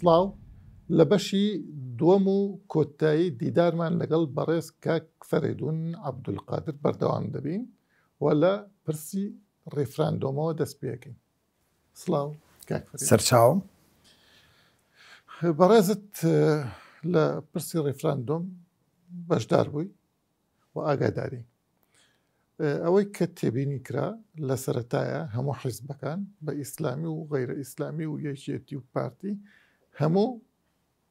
سڵاو، لە بەشی دووەم و کۆتایی دیدارمان لەگەڵ بەڕێز کاک فەرەیدوون عەبدولقادر بەردەوام دەبین و لە پرسی ڕیفراندۆمەوە دەست پێ ئەکەین. سڵاو کاک فەرەیدوون. سەرچاوم. بەڕێزت لە پرسی ڕیفراندۆم بەشدار بووی و ئاگاداری. ئەوەی کە تێبینی کرا لە سەرەتایە هەموو حیزبەکان بە ئیسلامی و غەیرە ئیسلامی و یەکێتی و پارتی هەموو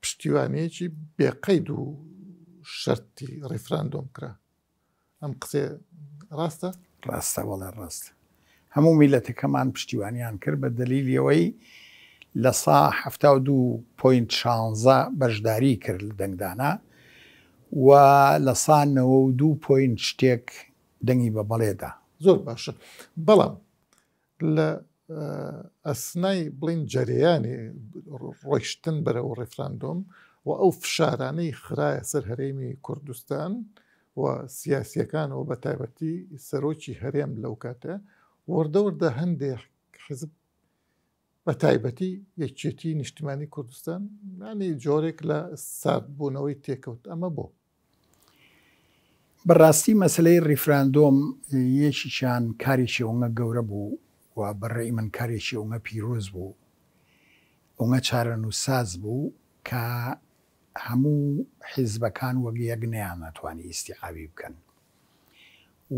پشتیوانیەکی بێقەید و شەرتی ڕیفراندۆم کرا ئەم قسێ ڕاستە؟ ڕاستە وەڵێ ڕاستە هەموو میلەتەکەمان پشتیوانیان کرد بە دەلیلی ئەوەی لە سا 72 point شانزە بەشداری کرد لە دەنگدانا و لە سا 92 point شتێک دەنگی بە بەڵێ دا. زۆر باشە بەڵام لە ئەسنای بڵین جەرەیانی ڕۆیشتن بەرەو ڕیفراندۆم و ئەو فشارانەی خرایە سەر هەرێمی کوردستان و سیاسیەکان و بە تایبەتی سەرۆکی هەرێم لەو کاتە وردە وردە هەندێک حزب بە تایبەتی یەکێتی نیشتیمانی کوردستان ینی جۆرێک لە ساردبوونەوەی تێکەوت ئەمە بۆ؟ بەڕاستی مەسەلەی ڕیفراندۆم یەکیکیان کارێکی ئەونە گەورە بوو و بە ڕێی من کارێکی ئەونە پیرۆز بوو ئەونە چارەنووسساز بوو کە هەموو حیزبەکان وەک یەک نەیانەتوانی ئیستیعابی بکەن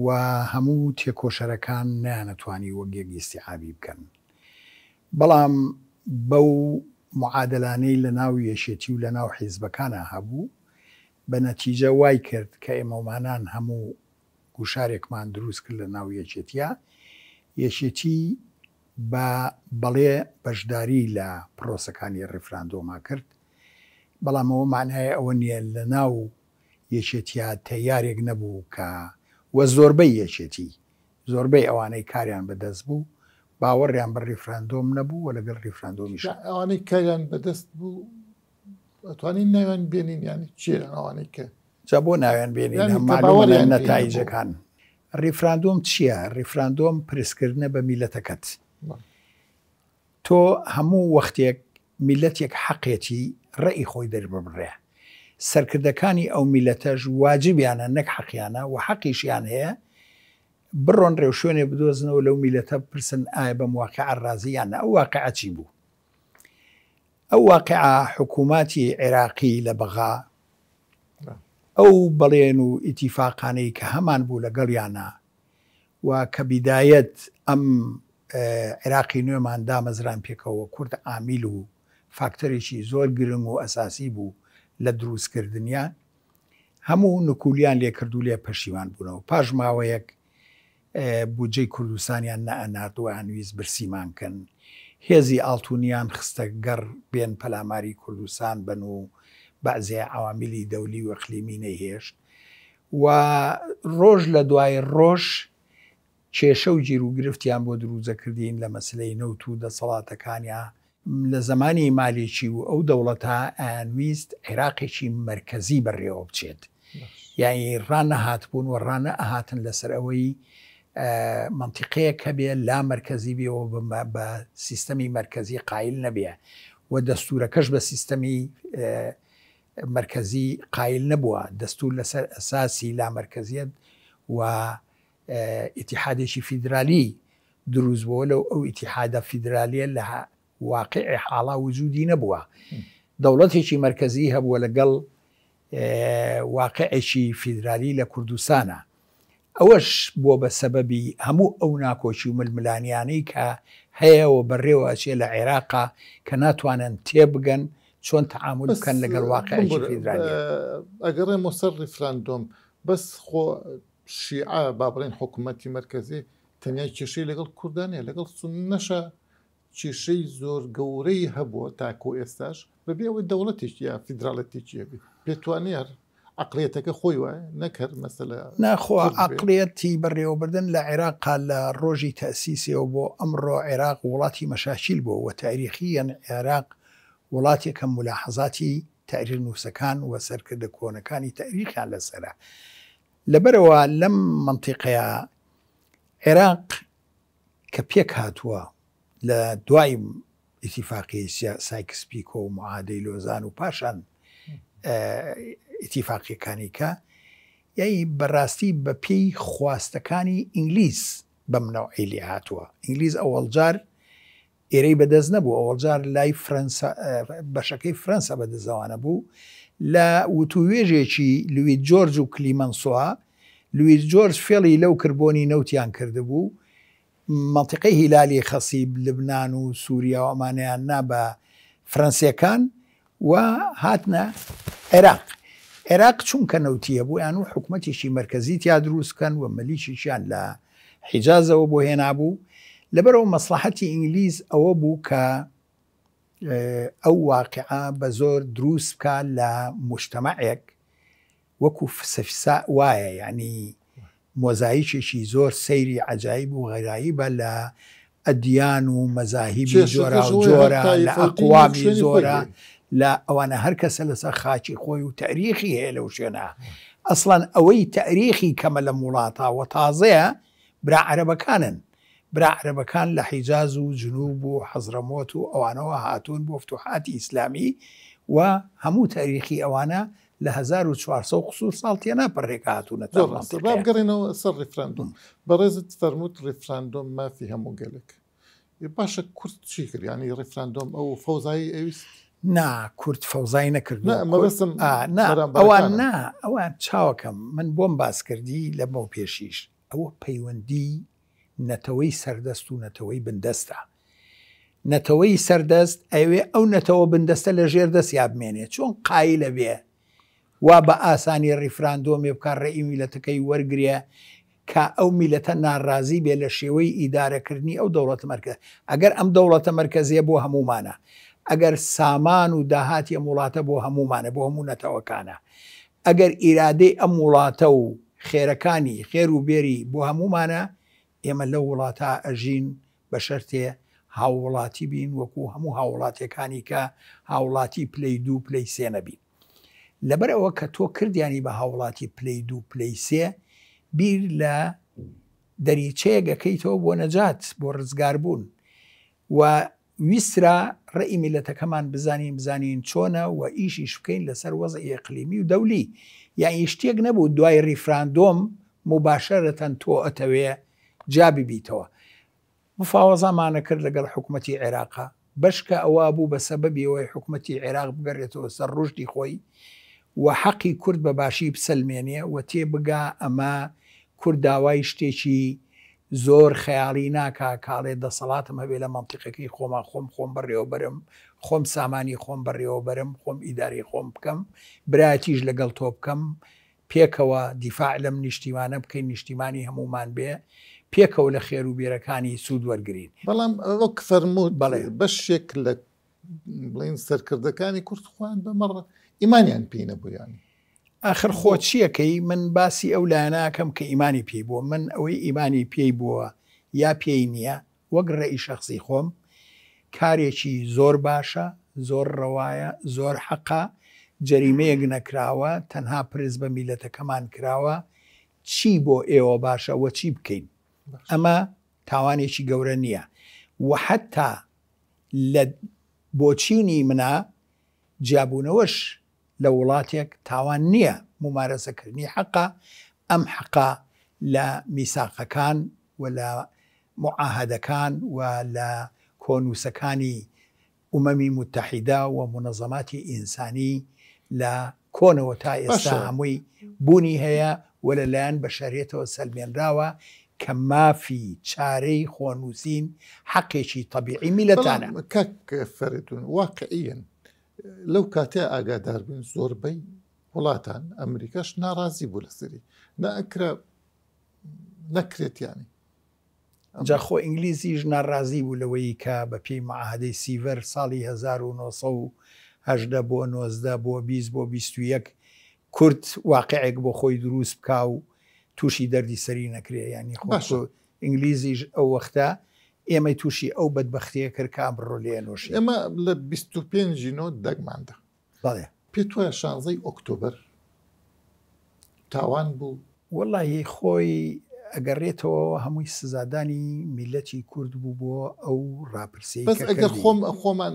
و هەموو تێکۆشەرەکان نەیانەتوانی وەک یەک ئیستیعابی بکەن بەڵام بەو معادەلانەی لە ناو یەکێتی و لە ناو حیزبەکانا هەبوو بە نەتیجە وای کرد کە ئێمەومانان هەموو گوشارێکمان دروست کرد لە ناو یەکێتیا، یەکێتی بە بەڵێ بەشداری لە پرۆسەکانی ڕیفراندۆما کرد، بەڵام ئەوە مەعنای ئەوە نیە لە ناو یەکێتیا تەیارێک نەبوو کە وە زۆربەی یەکێتی زۆربەی ئەوانەی کاریان بە دەست بوو باوەڕیان بە ڕیفراندۆم نەبوو و لەگەڵ ڕیفراندۆمیش. ئەوانەی کاریان بە دەست بوو ئەتوانین ناویان بێنین یانی کێ ئەوانەی کە. جا بۆ ناویان بێنین هەم مەعلومە نەتایجەکان. ڕیفراندۆم چییە؟ ڕیفراندۆم پرسکردنە بە میلەتەکەت. تۆ هەموو وەختێک میلەتێک حەقێتی ڕەئی خۆی دەرببڕێ. سەرکردەکانی ئەو میلەتەش واجبیانە نەک حەقیانە و حەقیشیان هەیە بڕۆن ڕێوشوێنێ بدۆزنەوە لەو میلەتە بپرسن ئایا بەم واقیعە ڕازی یان نا؟ ئەو واقیعە چی بوو؟ ئەو واقیعە حکووماتی عێراقی لە بەغا ئەو بەڵێن و ئیتیفاقانەی کە هەمان بوو لەگەڵیانا و کە بیدایەت ئەم عێراقی نوێمان دامەزران پێکەوە کورد عامیل و فاکتەرێکی زۆر گرنگ و ئەساسی بوو لە دروستکردنیان هەموو نکولیان لێکرد و لێ پەشیمان بوونەوە پاش ماوەیەک بودجەی کوردستانیان نەئەنارد و ئەیانویست برسیمان کەن، هێزی ئاڵتونیان خستە گەڕ بێن پەلاماری کوردستان بەن و بەعزێ عەوامیلی دەولی و ئیقلیمی نەیهێشت و ڕۆژ لە دوای ڕۆژ کێشە و گیروگرفتیان بۆ دروزەکردین لە مەسلەی نەوت و دەسەڵاتەکانیا لە زەمانی مالیکی و ئەو دەوڵەتە ئەیانویست عێراقێکی مەرکەزی بەڕێوە بچێت یانی ڕانەهاتبوون و ڕانەئەهاتن لەسەر ئەوەی مەنتیقەیەک هەبێ لا مەرکەزی بێ و بە سیستەمی مەرکەزی قایل نەبێ و دەستوورەکەش بە سیستەمی مەرکەزی قایل نەبووە دەستور لەسەر ئەساسی لا مەرکەزیەت و ئیتیحادێکی فیدرالی دروست بووە لەو ئەو ئیتیحادە فیدرالیە لە واقعی حاڵا وجودی نەبووە دەوڵەتێکی مەرکەزی هەبووە لەگەڵ واقعێکی فیدرالی لە کوردستانە ئەوەش بووە بە سەبەبی هەموو ئەو ناکۆکی و ململانیانەی کە هەیە و بەڕێوە ئەچێ لە عێراقا کە ناتوانن تێبگەن چۆن تەعامول بکەن لەگەڵ واقعێکی فیدرالی. ئەگەڕێمەوە سەر ڕیفراندۆم بەس خۆ شیعە با بڵێین حکوومەتی مەرکەزی تەنیا کێشەی لەگەڵ کوردان نیە لەگەڵ سوننەشە کێشەی زۆر گەورەی هەبووە تاکو ئێستاش بەبێ ئەوەی دەوڵەتێکی یا فیدراڵەتێکی هەبێ پێتوانێ هەر عەقڵیەتەکە خۆی وایە نەک هەر مەسەلە نا خۆ عەقڵیەتی بەڕێوەبردن لە عێراقا لە ڕۆژی تەئسیسیەوە بۆ ئەمڕۆ عێراق وڵاتی مەشاکیل بووە وە تاریخیەن عێراق وڵاتێکە مولاحەزاتی تاریخ نووسەکان و سەرکردە کۆنەکانی تاریخیان لەسەرە لەبەرئەوە لەم مەنتیقەیە عێراق کە پێکهاتووە لە دوای ئیتیفاقیەی سایکس پیکۆ و معادەی لۆزان و پاشان ئیتیفاقیەکانی کە یای بەڕاستی بە پێی خواستەکانی ئینگلیز بەم نەوعەی لێ هاتووە. ئینگلیز ئەوەڵجار ئێرەی بەدەست نەبوو، ئەوەڵجار لای فرەنسا بەشەکەی فرەنسا بەدەستەوانە بوو. لە وتووێژێکی لوید جۆرج و کلیمەنسۆا، لوید جۆرج فێڵی لەو کرد بۆنی نەوتیان کردبوو، مەنتیقەی هیلالی خەسیب، لبنان و سوریا و ئەمانەیان نا بە فرەنسیەکان و هاتنە عێراق. عێراق چونکە نەوتی هەبوو یان و حکومەتێکی مەرکەزی تیا دروست بکەن و مەلیکێکیان لە حیجازەوە بۆ هێنابوو. لەبەرئەوە مەسڵەحەتی ئینگلیز ئەوە بوو کە ئەو واقیعە بە زۆر دروست بکا لە موجتەمەعێک وەکو فسەفساء وایە یانی مۆزایکێکی زۆر سەیری عەجایب و غەرایبە لە ئەدیان و مەزاهیبی جۆراوجۆرە لە ئەقوامی زۆرە لە ئەوانە هەر کەسە لەسەر خاکی خۆی و تەریخی هەیە لەو شوێنە ئەسڵەن ئەوەی تەریخی کەمە لەم وڵاتە و تازەیە برا عەرەبەکانن برا عەرەبەکان لە حیجاز و جنوب و حەزرەمۆت و ئەوانەوە هاتوون بۆ فتوحاتی ئیسلامی و هەموو تەریخی ئەوانە لە 1400 و قسوور ساڵ تێناپەڕێ کە هاتوونەتە ئەم مەنتیقەیە. با بگەڕێینەوە سەر ڕیفراندۆم. بەڕێزت فەرمووت ڕیفراندۆم مافی هەموو گەلێک. باشە کورد چی کرد؟ یانی ڕیفراندۆم ئەو فەوزایی ئەویست؟ نا کورد فەوزای نەکردووە. نا مەبەستم ئا نا ئەوان نا ئەوان چاوەکەم من بۆم باس کردی لەمەو پێشیش ئەوە پەیوەندی نەتەوەی سەردەست و نەتەوەی بندەستە. نەتەوەی سەردەست ئەیەوێ ئەو نەتەوە بندەستە لە ژێر دەستیا بمێنێ چۆن قایلە بێ وا بە ئاسانی ڕیفراندۆمێ بکا ڕەئی میلەتەکەی وەرگرێ کە ئەو میلەتە ناڕازی بێ لە شێوەی ئیدارەکردنی ئەو دەوڵەتە مەرکە ئەگەر ئەم دەوڵەتە مەرکەزیە بۆ هەموومانە ئەگەر سامان و داهاتی ئەم وڵاتە بۆ هەموومانە بۆ هەموو نەتەوەکانە ئەگەر ئیرادەی ئەم وڵاتە و خێرەکانی خێر و بێری بۆ هەموومانە ئێمە لەو وڵاتە ئەژین بە شەرتێ هاووڵاتی بین وەکوو هەموو هاووڵاتیەکانی کە هاووڵاتی پلەی دوو پلەی سێ نەبین. لەبەر ئەوە کە تۆ کردیانی بە هاووڵاتی پلەی دوو پلەی سێ بیر لە دەریچەیەک ئەکەیتەوە بۆ نەجات بۆ ڕزگاربوون و ویسترا ڕەئی میللەتەکەمان بزانین بزانین چۆنە و ئیشیش بکەین لەسەر وەزعی ئیقلیمی و دەولی یانی شتێک نەبوو دوای ڕیفراندۆم موباشەرەتەن تۆ ئەتەوێ جیا ببیتەوە مفاوەزامانە کرد لەگەڵ حکومەتی عێراقا بەشکە ئەوە بوو بە سەبەبی ئەوەی حکومەتی عێراق بگەرێتەوە سەر ڕوشدی خۆی و حەقی کورد بە باشی بسەلمێنێ و تێبگا ئەمە کورد داوای شتێکی زۆر خەیاڵی ناکا کاڵێ دەسەڵاتم هەبێ لە مەنتیقەکەی خۆما خۆم خۆم بەڕێوە بەرم خۆم سامانی خۆم بەڕێوە بەرم خۆم ئیدارەی خۆم بکەم برایەتیش لەگەڵ تۆ بکەم پێکەوە دیفاع لەم نیشتیمانە بکەین نیشتیمانی هەموومان بێ پێکەوە لە خێر و بێرەکانی سوود وەرگرین. بەڵام وەک فەرمووت بەڵێ. بەشێک لە بڵێین سەرکردەکانی کورد خۆیان بەمە ئیمانیان پێی نەبوو یانی. ئاخر خۆ چیەکەی من باسی ئەو لایەنە ئەکەم کە ئیمانی پێی بووە من ئەوەی ئیمانی پێی بووە یا پێی نییە وەک رەئی شەخسی خۆم کارێکی زۆر باشە زۆر رەوایە زۆر حەقە جەریمەیەک نەکراوە تەنها پرس بە میلەتەکەمان کراوە چی بۆ ئێوە باشە وە چی بکەین ئەمە تاوانێکی گەورە نییە وە حەتا لە بۆچینی منا جیابوونەوەش لە وڵاتێک تاوان نییە، مومارەسەکردنی حەقە، ئەم حەقە لە میساقەکان و لە موعاهەدەکان و لە کۆنووسەکانی ئومەمی موتەحیدە و مونەزەماتی ئینسانی لە کۆنەوە تا ئێستا باشە. هەمووی بوونی هەیە و لە لایەن بەشەریەتەوە سەلمێنراوە کە مافی چارەی خۆنووسین حەقێکی تەبیعی بەڵام میللەتانە. کاک فەرەیدوون واقعیەن لەو کاتەیە ئاگادار بین زۆربەی وڵاتان ئەمریکاش ناڕازی بوو لەسەری نەئەکرا نەکرێت یانی. جا خۆ ئینگلیزیش ناڕازی بوو لەوەی کە بە پێی معاهدەی سیڤەر ساڵی 1918 بۆ 19 بۆ 20 بۆ 21 کورد واقعێک بۆ خۆی دروست بکا و تووشی دەردی سەری نەکرێ یانی خۆ باشە. ئینگلیزیش ئەو وەختە ئێمەی تووشی ئەو بەدبەختیە کرد کە ئەمڕۆ لێ نۆشین. ئێمە لە 25 ی نۆ دەنگمان دا. بەڵێ. پێت وایە شانزەی ئۆکتۆبەر تاوان بوو؟ وەڵاهی خۆی. ئەگەڕێتەوە هەمووی سزادانی میلەتی کورد بوو بۆ ئەو ڕاپرسی بەس ئەگەر خۆم خۆمان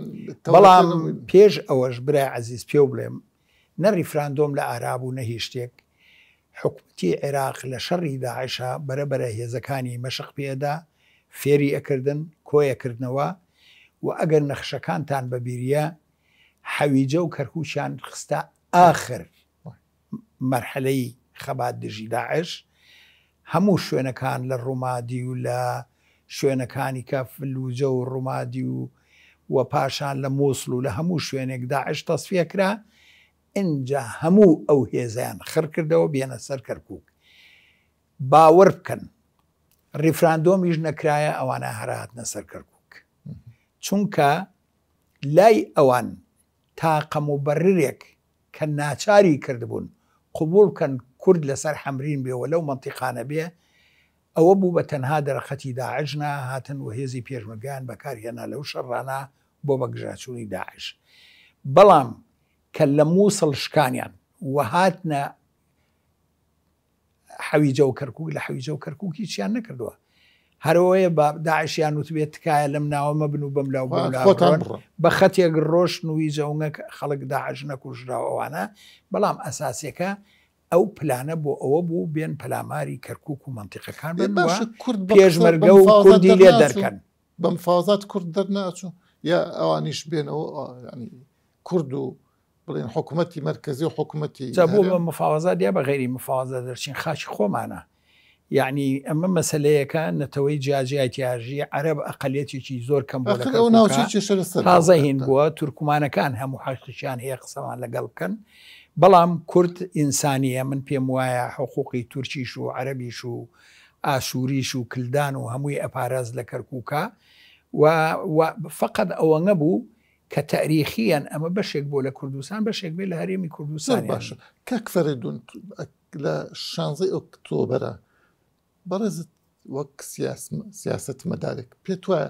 بەڵام پێش ئەوەش برای عزیز پێو بڵێم نە ڕیفراندۆم لە ئارا بوو نە هیچ شتێک حکومەتی عێراق لە شەڕی داعشا بەرە بەرە هێزەکانی مەشق پێ ئەدا فێری ئەکردن کۆیەکردنەوە و ئەگەر نەخشەکانتان بەبیریە حەویجە و کەرکوکیان خستە ئاخر مەرحەلەی خەبات دژی داعش، هەموو شوێنەکان لە ڕومادی و لە شوێنەکانی کە فلوجە و ڕومادی و و پاشان لە موسڵ و لە هەموو شوێنێک داعش تەسفیە کرا، ئینجا هەموو ئەو هێزەیان خڕ کردەوە بێنە سەر کەرکوک. باوەڕ بکەن ڕیفراندۆمیش نەکرایە ئەوانە هەر هاتنە سەر کەرکوک. چونکە لای ئەوان تاقە موبەررێک کە ناچاری کردبوون قبوڵ بکەن کورد لەسەر حەمرین بێ و لەو مەنتیقانە بێ، ئەوە بوو بە تەنها دەرەقەتی داعش نەهاتن و هێزی پێشمەرگەیان بەکار هێنا لەو شەڕانە بۆ بەگژاچوونی داعش. بەڵام کە لە موسڵ شکانیان و هاتنە حەویجە و کەرکوک لە حەویجە و کەرکوک هیچیان نەکردووە هەرەوەیە بە داعشیان وتبێت تکایە لەم ناوە مەبن و بەم لاو بەم لا خۆتان بڕۆن. بڕۆن. بە خەتێک ڕۆشتن و هیچ ئەونە خەڵک داعش نەکوژرا و ئەوانە بەڵام ئەساسیەکە ئەو پلانە بۆ ئەوە بوو بێن پەلاماری کەرکوک و مەنتیقەکان ئێ بن و باشە کورد بە قسە بە پێشمەرگە و مفاوەزات کوردی لێ دەرناچوو دەرکەن. بە مفاوەزات کورد دەرناچوو یا ئەوانیش بێنەوە یانی کورد و بڵێن حکومەتی مەرکەزی و حکومەتی جا بۆ بە هەرێم. مفاوەزات یا بە غەیری مفاوەزات دەرچین خاکی خۆمانە یەعنی ئەمە مەسەلەیەکە نەتەوەی جیاجیای تیاژی عەرەب ئەقەلیەتێکی زۆر کەم بووە لە ئاخر ئەو کەرکوکا ناوچەی کێشە لەسەر بووە تازە هین کاکە. بووە تورکمانەکان هەموو حەقیان هەیە قسەمان لەگەڵ بکەن بەڵام کورد ئینسانیە من پێم وایە حقوقی تورکیش و عەرەبیش و ئاشوریش و کلدان و هەمووی ئەپاراست لە کەرکوکا و و فقط ئەوەنە بوو کە تاریخیەن ئەمە بەشێک بۆ لە کوردستان بەشێک بێ لە هەرێمی زۆر کوردستان باشە کاک فەرەیدون لە شانزەی ئۆکتۆبەرە بەڕێزت وەک سیاسەتمەدارێک پێت وایە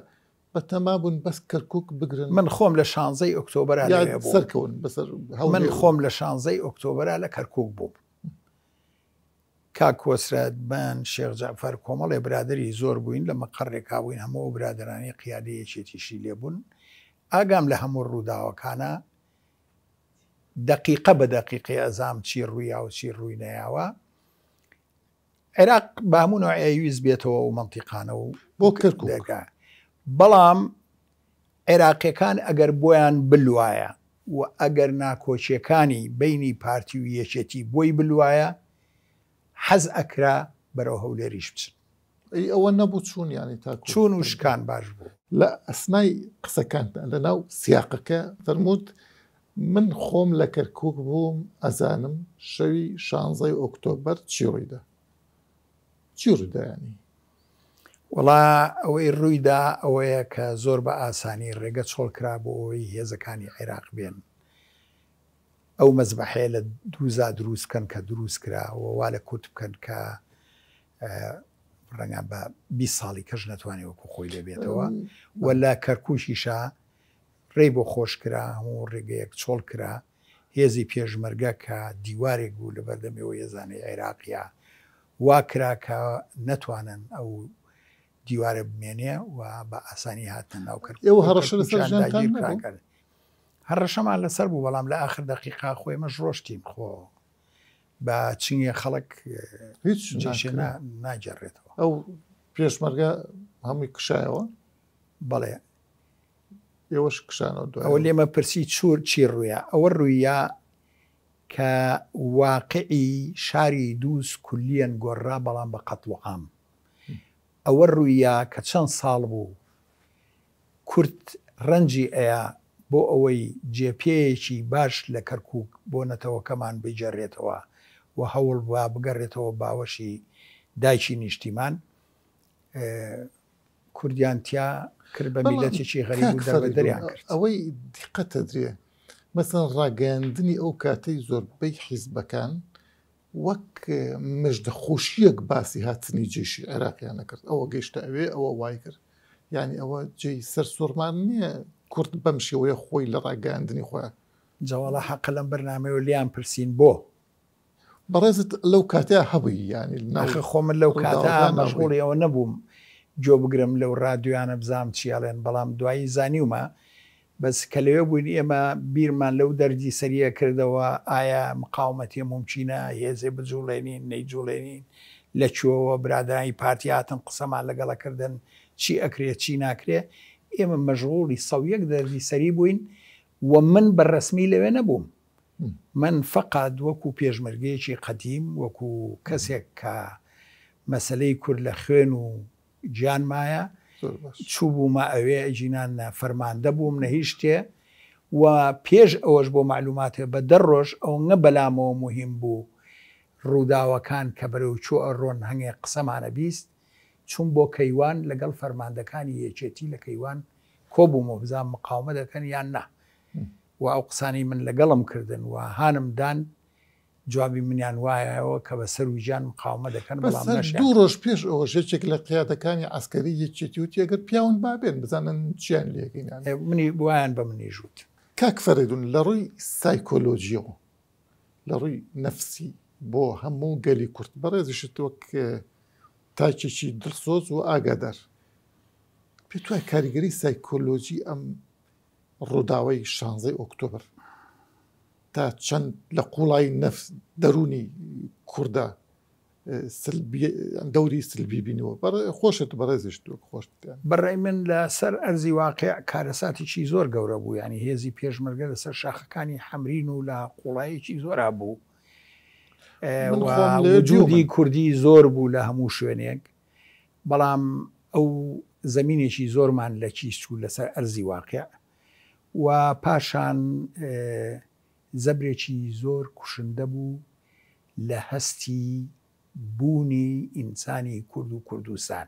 بەتەما بوون بەس کەرکک بگرن؟ من خۆم لە شانزەی ئۆکتۆبەرا یا لەوێ بووم. سەرکەون بەسەر من هەولێر؟ خۆم لە شانزەی ئۆکتۆبەرا لە کەرکک بووم. کاک کۆسرەت، من، شێخ جەعفەر، کۆمەڵێ برادەری زۆر بووین لە مەقەڕێکا بووین هەموو ئەو برادەرانەی قیادەی یەکێتیشی لێ بوون. ئاگام لە هەموو ڕووداوەکانە. دەقیقە بە دەقیقەی ئەزام چی ڕوویا و چی ڕووی نەیاوە. عێراق بە هەموو نەوعێ ئەیویست بێتەوە ئەو مەنتیقانە و بۆ کەرکوک. دەرگا. بەڵام عێراقیەکان ئەگەر بۆیان بلوایە و ئەگەر ناکۆکیەکانی بەینی پارتی و یەکێتی بۆی بلوایە حەز ئەکرا بەرەو هەولێریش بچن. ئەی ئەوە نەبوو چوون یانی تاکو چوون و شکان باش بوو. لە ئەسنای قسەکانتان لە ناو سیاقەکە فەرمووت من خۆم لە کەرکوک بووم ئەزانم شەوی شانزەی ئۆکتۆبەر چی ڕوویدا. چی ڕوویدا یانی؟ وەڵا ئەوەی ڕوویدا ئەوەیە کە زۆر بە ئاسانی ڕێگە چۆڵ کرا بۆ ئەوەی هێزەکانی عێراق بێن ئەو مەزبەحەیە لە دووزا دروست بکەن کە دروست کرا و وا لە کورد بکەن کە ڕەنگە بە 20 ساڵی کەش نەتوانێت وەکو خۆی لێ بێتەوە و لە کەرکووکیشا ڕێی بۆ خۆش کرا هەموو ڕێگەیەک چۆڵ کرا هێزی پێشمەرگە کە دیوارێک بوو لە بەردەم ئەو هێزانەی عێراقیا وا کرا کە نەتوانن ئەو دیوارە بمێنێ و بە ئاسانی هاتنە ناو کەرکوک ئێوە و هەڕەشە لەسەر کەرکوکیان ژیانتان داگیر نەبوو؟ کرا. هەڕەشەمان لەسەر بوو بەڵام لە ئاخر دەقیقا خۆ ئێمەش ڕۆشتین خۆ بە چنگێ خەڵک هیچ جێشێ ناکرێ. ناگێڕێتەوە. ئەو پێشمەرگە هەمووی کشایەوە؟ بەڵێ. ئێوەش کشانەوە دوای ئەوە لێمە پرسی چور چی ڕوویا؟ ئەوە ڕوویا کە واقعی شاری دووز کولیەن گۆڕرا بەڵام بە قەتڵ و عام. ئەوە ڕوویا کە چەند ساڵ بوو کورد ڕەنجی ئەیا بۆ ئەوەی جێ پێیەکی باش لە کەرکوک بۆ نەتەوەکەمان بگێڕێتەوە و هەوڵ با بگەڕێتەوە باوەشی دایکی نیشتیمان کوردیان تیا کرد بە بەڵام میلەتێکی غەریب کاک و فەریدون دەربەدەریان کرد. ئەوەی دیقەتە درێ مەسەن ڕاگەیاندنی ئەو کاتەی زۆربەی حیزبەکان وەک مژدە خۆشییەک باسی هاتنی جەیشی عێراقیان نەکرد، ئەوە گەیشتە ئەوێ، ئەوە وای کرد. یانی ئەوە جێی سەرسوڕمان نییە کورد بەم شێوەیە خۆی لە ڕاگەیاندنی خۆیان. جا وەڵا حەقە لەم بەرنامەیەوە لێیان پرسین بۆ؟ بەڕێزت لەو کاتەیا هەبووی یانی لەناو ئاخر خۆ من لەو کاتە ڕووداوەکان هەبووی. مەشغوڵی ئەوە نەبووم گوێ بگرم لەو ڕادیۆیانە بزانم چی ئەڵێن بەڵام دوایی زانیومە بەس کە لەوێ بووین ئێمە بیرمان لەو دەردی سەریە کردەوە ئایا مقاومەتێ مومکینە هێزێ بجوڵێنین نەیجوڵێنین لە کوێوە برادەرانی پارتی هاتن قسەمان لەگەڵ ئەکردن چی ئەکرێ چی ناکرێ ئێمە مەشغوڵی 101 دەردی سەری بووین و من بە ڕەسمی لەوێ نەبووم من فەقات وەکو پێشمەرگەیەکی قەدیم، وەکو کەسێک کە مەسەلەی کورد لە خوێن و گیانمایە، چووبوومە ئەوێ، ئەگینا نە فەرماندە بووم نە هیچ شتێ و پێش ئەوەش بۆ مەعلوماتێ بە دە ڕۆژ ئەونگە بەلامەوە موهیم بوو ڕووداوەکان کە بەرەو کوێ ئەڕۆن هەنگێ قسەمان ئەبیست، چووم بۆ کەیوان لەگەڵ فەرماندەکانی یەکێتی لە کەیوان کۆبوومەوە بزانم مقاومە دەکەن یان نا. و ئەو قسانەی من لەگەڵم کردن و هانم دان جوابی منیان وایەوە کە بە سەر و گیان مقاومە دەکەن بەس بەڵام هەر نەشیان دوو کرد. ڕۆژ پێش ئەوەش یەکێک لە قیادەکانی عەسکەری یەکێتی وتی ئەگەر پیاون با بێن بزانن چیان لێکەین یان. ئێ منی وایان بە منیش وت. کاک فەرەیدون لە ڕووی سایکۆلۆجیەوە لە ڕووی نەفسی بۆ هەموو گەلی کورد بەڕێزیشت وەک تاکێکی دڵسۆز و ئاگادار پێت وایە کاریگەری سایکۆلۆجی ئەم ڕووداوەی شانزەی ئۆکتۆبر تا چەند لە قوڵایی نەفس دەروونی کوردە دەوری سلبی بینەوە خۆشت بەڕێزیشت وەک خۆشت. بەڕای من لە سەر ئەرزی واقیع کارەساتێکی زۆر گەورە بوو یانی هێزی پێشمەرگە لە سەر شاخەکانی حەمرین و لە قوڵایەکی زۆرا بوو من و خۆم لەوێ وجودی دیومن. کوردی زۆر بوو لە هەموو شوێنێک بەڵام ئەو زەمینێکی زۆرمان لە کیس چوو لەسەر ئەرزی واقیع و پاشان زەبرێکی زۆر کوشندە بوو لە هەستی بوونی ئینسانی کورد و کوردستان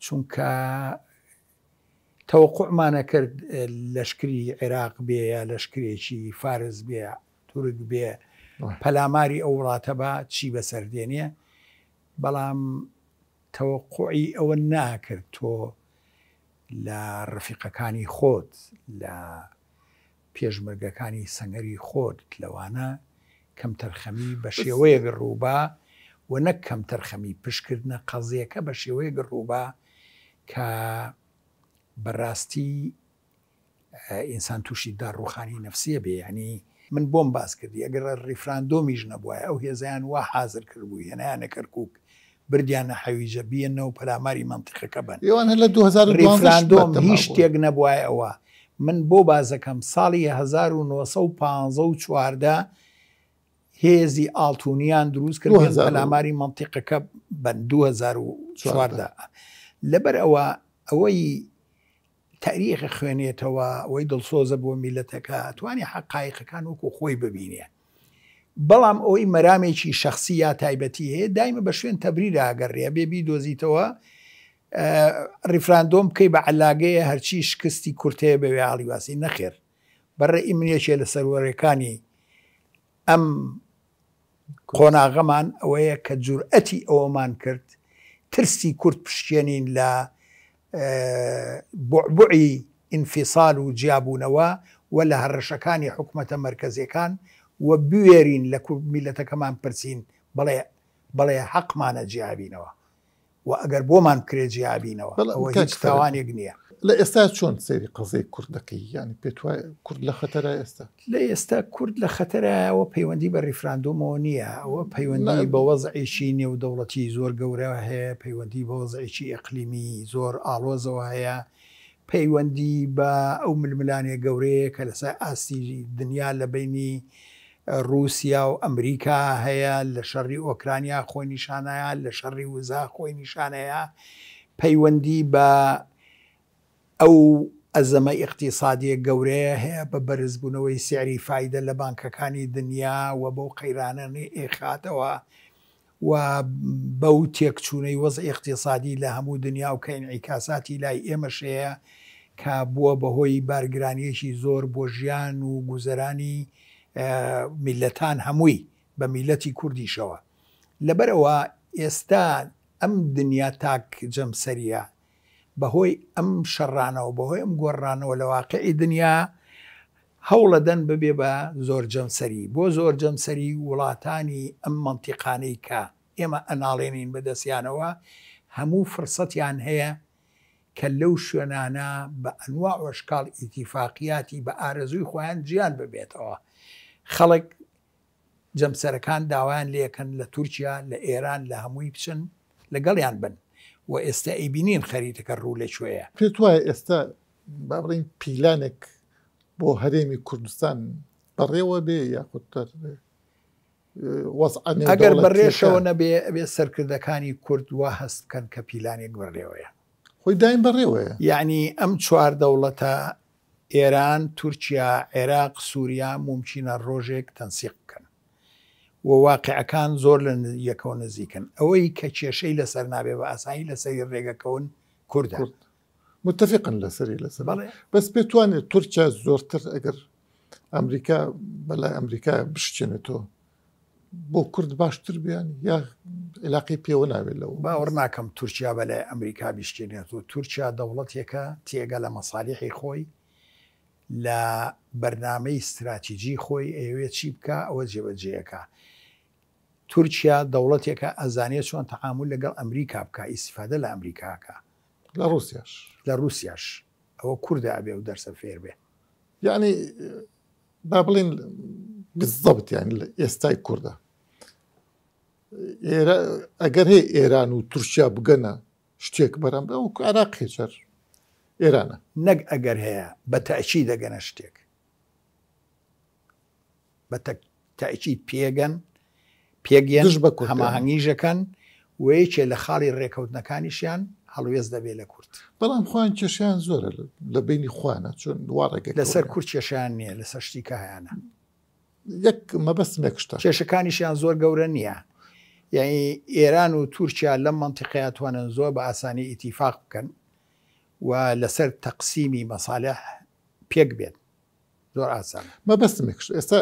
چونکە تەوەقوعمان ئەکرد لەشکری عێراق بێ یا لەشکرێکی فارس بێ تورک بێ پەلاماری ئەو وڵاتە با چی بەسەر دێنێ بەڵام تەوەقوعی ئەوە ناکرد تۆ لە ڕەفیقەکانی خۆت لە پێشمەرگەکانی سەنگەری خۆت لەوانە کەمتەرخەمی بە شێوەیەک ڕووبا و نەک کەمتەرخەمی پشتکردنە قەزیەکە بە شێوەیەک ڕووبا کە بەڕاستی ئینسان تووشی داڕووخانی نەفسیە بێ یانی من بۆم باس کردی ئەگەر ڕیفراندۆمیش نەبوایە ئەو هێزەیان وا حازر کردبوو هێنایانە کەرکووک بردیانە حەویجە بیەنەوە پەلاماری مەنتیقەکە بەن. ئێوان هەر لە 2012 ڕیفراندۆم بەتەما هیچ بوون. شتێک نەبوایە ئەوە من بۆ بازەکەم ساڵی 1915 و 14 هێزی ئاڵتونیان دروست کرد بێن 2000 پەلاماری مەنتیقەکە بەن 14. 2014 لەبەر ئەوە ئەوەی تاریخ ئەخوێنێتەوە، ئەوەی دڵسۆزە بۆ میللەتەکە، ئەتوانێ حەقایقەکان وەکو خۆی ببینێ. بەڵام ئەوەی مەرامێکی شەخسی یا تایبەتی هەیە، دایمە بە شوێن تەبریرا ئەگەڕێ، ئەبێ بیدۆزیتەوە، ڕیفراندۆم بکەی بە عەلاگەیە هەرچی شکستی کورتەیە بەوێ هەڵیواسی. نەخێر، بە ڕەئی من یەکێ لە سەروەرەکانی ئەم قۆناغەمان ئەوەیە کە جورئەتی ئەوەمان کرد ترسی کورد پشکێنین لە بوعبوعی ئینفیسال و جیابوونەوە و لە هەڕەشەکانی حکومەتە مەرکەزیەکان و بوێرین لە میللەتەکەمان پرسین بڵێ بەڵێ حەقمانە جیابینەوە. و ئەگەر بۆمان بکرێت جیابینەوە بەڵام ئەوە کاک هیچ فەرەج، تاوانێک نییە. لە ئێستا چۆن سەیری قەزیەی کورد دەکەی؟ یانی پێت وایە کورد لە خەتەرە ئێستا؟ لە ئێستا کورد لە خەتەرایە ئەوە پەیوەندی بە ڕیفراندۆمەوە نییە، ئەوە نا پەیوەندی بە وەزعێکی نێودەوڵەتی زۆر گەورەوە هەیە، پەیوەندی بە وەزعێکی ئیقلیمی زۆر ئاڵۆزەوە هەیە، پەیوەندی بە ئەو ململانێ گەورەیە کە لەسەر ئاستی دنیا لە بەینی ڕووسیا و ئەمریکا هەیە، لە شەڕی ئۆکرانیا خۆی نیشانەیە، لە شەڕی وزە خۆی نیشانەیە، پەیوەندی بە ئەو ئەزەمە ئیقتیسادیە گەورەیە هەیە بە بەرزبوونەوەی سعری فایدە لە بانکەکانی دنیا و بەو قەیرانەی ئەیخاتەوە و بەو تێکچوونەی وەزعی ئیقتیسادی لە هەموو دنیا و کە ئینعیکاساتی لای ئێمەش هەیە کە بووە بە هۆی بارگرانییەکی زۆر بۆ ژیان و گوزەرانی میللەتان هەمووی بە میللەتی کوردیشەوە. لەبەر ئەوە ئێستا ئەم دنیا تاک جەمسەرییە بە هۆی ئەم شەڕانەوە، بە هۆی ئەم گۆڕانەوە لە واقعی دنیا، هەوڵەدەن ببێ بە زۆرجەمسەری. بۆ زۆرجەمسەری وڵاتانی ئەم مەنتیقانەی کە ئێمە ئەناڵێنین بە دەستیانەوە هەموو فرسەتیان هەیە کە لەو شوێنانە بە ئەنواع و ئەشکاڵ ئیتیفاقیاتی بە ئارەزووی خۆیان جیان ببێتەوە. خەڵک جەمسەرەکان داوایان لێکەن لە تورکیا، لە ئێران، لە هەمووی بچن لەگەڵیان بن و ئێستا ئەیبینین خەریتەکە ڕوو لە کوێیە. پێت وایە ئێستا با بڵێین پیلانێک بۆ هەرێمی کوردستان بەڕێوە بێ یاخود وەزعە ئەگەر نێودەوڵەتیەکە؟ بەڕێشەوە نەبێ ئەبێ سەرکردەکانی کورد وا هەست بکەن کە پیلانێک بەڕێوەیە. خۆی دایم بەڕێوەیە. یەعنی ئەم چوار دەوڵەتە ئێران، تورکیا، عێراق، سوریا مومکینە ڕۆژێک تەنسیق بکەن و واقیعەکان زۆر لە یەکەوە نزیکن. ئەوەی کە کێشەی لەسەر نابێ بە ئاسانی لەسەری ڕێگەکەون کوردە. کورد متفقن لەسەری لەسەر بەڵێ. بەس پێتوانێت تورکیا زۆرتر ئەگەر ئەمریکا بەلای ئەمریکا بشکێنێتەوە بۆ کورد باشتر بیان یا علاقی پێوە ناوێت لەوە باوەڕ ناکەم تورکیا بەلای ئەمریکا بیشکێنێت و تورکیا دەوڵەتێکە تێگە لە مەسالیحی خۆی لە بەرنامەی ستراتیجی خۆی ئەیەوێت چی بکا ئەوە جێبەجێیەکا تورکیا دەوڵەتێکە ئەزانێ چۆن تەعامول لەگەڵ ئەمریکا بکا ئیستیفادە لە ئەمریکا ئەکا. لە ڕوسیاش. لە ڕوسیاش. ئەوە کوردە ئەبێ ئەو دەرسە فێر بێ. یەعنی با بڵێین بالضبط یانی لە ئێستای کوردە ئێرە ئەگەر هەیە ئێران و تورکیا بگەنە شتێک بەرام ئەو عێراق هێچەر ئێرانە. نەک ئەگەر هەیە بە تەئکید دەگەنە شتێک. بە تەئکید پێگەن، پێک یەن، دژ بە کورد هەماهەنگیش ئەکەن و یەکێ لە خاڵی ڕێکەوتنەکانیشیان هەڵوێست دەبێ لە کورد. بەڵام خۆیان کێشەیان زۆرە لە بەینی خۆیانا چۆن وا ڕێگە لەسەر کورد کێشەیان نییە لەسەر شتی کە هەیانە. یەک مەبەستم یەک شتە. کێشەکانیشیان زۆر گەورە نییە. یانی ئێران و تورکیا لەم مەنتیقەیە توانن زۆر بە ئاسانی ئیتیفاق بکەن و لەسەر تەقسیمی مەسالح پێک بێن. زۆر ئاسانە. مەبەستم یەک شت ئێستا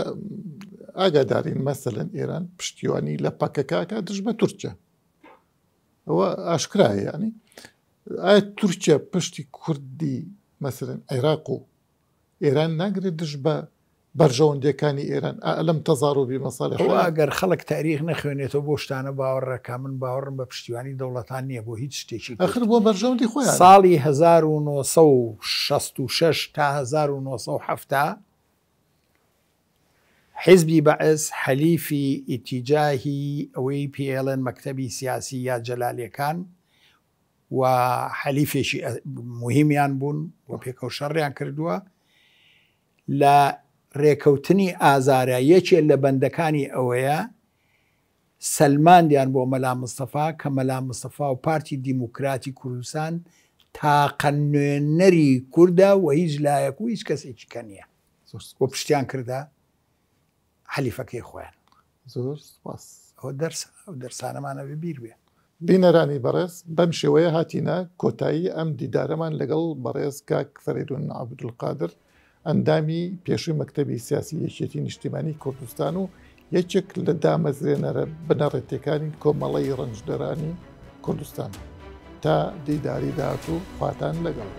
ئاگادارین مەسەلەن ئێران پشتیوانی لە پەکەکە ئەکا دژ بە تورکیا ئەوە ئاشکرایە یعنی ئایا تورکیا پشتی کوردی مەسەلەن عێراق و ئێران ناگرێت دژ بە بەرژەوەندیەکانی ئێران ئەلم تەزاروبی مەساڵح ئەوە ئەگەر خەڵک تاریخ نەخوێنێتەوە بۆ شتانە باوەڕەکە من باوەڕم بە پشتیوانی دەوڵەتان نییە بۆ هیچ شتێکی کورد. ئەخر بۆ بەرژەوەندی خۆیانە. ساڵی 1966 تا 1970 حیزبی بەعس حەلیفی ئیتیجاهی ئەوەی پێیەڵێن مەکتەبی سیاسی یا جەلالێکان و حەلیفێکی موهیمیان بوون و پێکەوە شەڕیان کردووە لە رێکەوتنی ئازارە یەکێ لە بەندەکانی ئەوەیە سەلماندیان بۆ مەلا مستەفا کە مەلا مستەفا و پارتی دیموکراتی کوردستان تاقە نوێنەری کوردە و هیچ لایەک و هیچ کەسێکی کە نییە و پشتیان کردە حەلیفەکەی خۆیان. زۆر سوپاس. ئەوە دەرسە، ئەو دەرسانەمان ئەبێ بیر بێ. بینەرانی بەڕێز بەم شێوەیە هاتینە کۆتایی ئەم دیدارەمان لەگەڵ بەڕێز کاک فەرەیدون عەبدولقادر ئەندامی پێشووی مەکتەبی سیاسی یەکێتی نیشتیمانی کوردستان و یەکێک لە دامەزرێنەرە بنەڕەتیەکانی کۆمەڵەی ڕەنجدەرانی کوردستان. تا دیداری داهاتوو خواتان لەگەڵ.